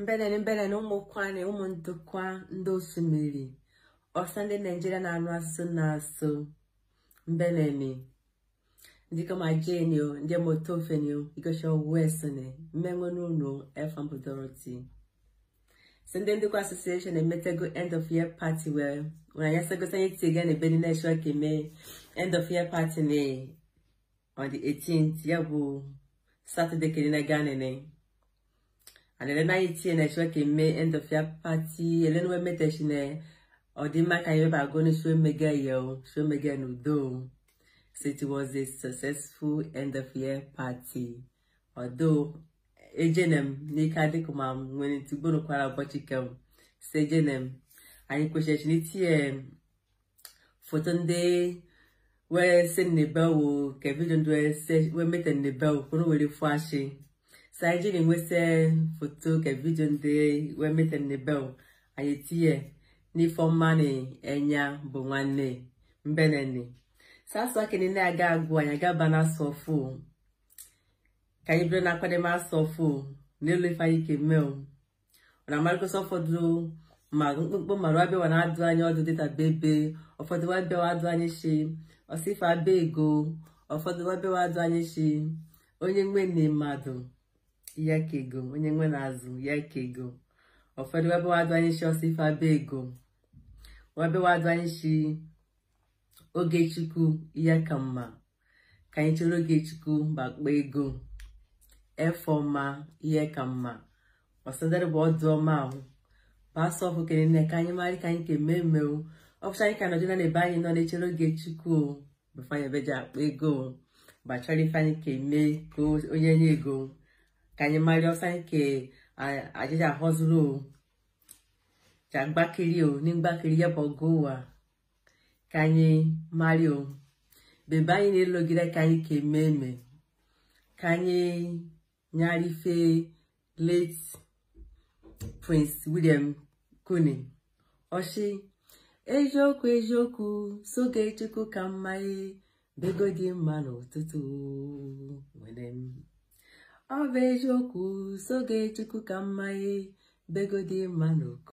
Mbenene mbenene ụmụkwane ụmụ ndụkwa ndị osimiri ọsa ndị Naijiria na-anụ asụsụ na-asụ mbenene ndị kama jenio ndị motofenio igosho wesone mmenwe n'ụlọ efambu Dorothy. So ndị ndụkwa association emetego end of year party wee when anyị sagosa anyị tiga na ebe niile ka eme end of year party ne on the 18th ya bụ Saturday kere na ganene. And then I tie na show ke me end of year party ele no meteshine odima kan ye ba go ni show mega yo show mega no do. So it was a successful end of year party. Although ejenem ni ka de kuma when to go no kwara ụbọchị kem se ejenem anyị kwesịrị ni tie photo ndị we se ne bawo ke video ndo se we meten ne bawo kono we fashi. So I didn't we photo ke video ndị we meten ne bawo anyị tie ni fọmani enya bụ nwanne mbenene. Sasa kene na aga agụ anyị aga na asọfụ ka anyị bido na akwadebe asọfụ n'elu ife anyị ke mee na amarịkọsọ ụfọdụ ma mkpụmkpụ mara abịawa na adụ anyị ọdụ dịta bebe ụfọdụ wabịawa adụ anyị shi ọsị ife abịa ego ụfọdụ wabịawa adụ anyị shi onye nwe na mmadụ ya ka ego onye nwe na azụ ya ka ego ụfọdụ wabịawa adụ anyị shi ọsị ife abịa ego wabịawa adụ anyị shi Ogechukwu ya ka mma ka anyị chere Ogechukwu gbakpọ ego efọma ihe ka mma ọsọndere bụ ọdụ ọma ahụ pasọ ọfụ kere nne ka anyị mara ka anyị ka eme eme ọfụcha anyị ka nọdụ na ebe anyị nọ na-echere Ogechukwu before anyị ebeji akpa ego gbachara ife anyị ka eme ka onye nye ego ka anyị mara ọsọ anyị ka ajịja ahọzuru ja gbakiri o n'mgbakiri ya bụ ọgụ ụwa ka anyị mara o bebe anyị na-elogide ka anyị ka eme eme ka anyị nyara ife late Prince William Kuni ọchị eziokwu eziokwu Ogechukwu ka mma bego dị mma n'ụtụtụ nwere m ọ bụ eziokwu Ogechukwu ka mma bego dị mma n'ụkọ.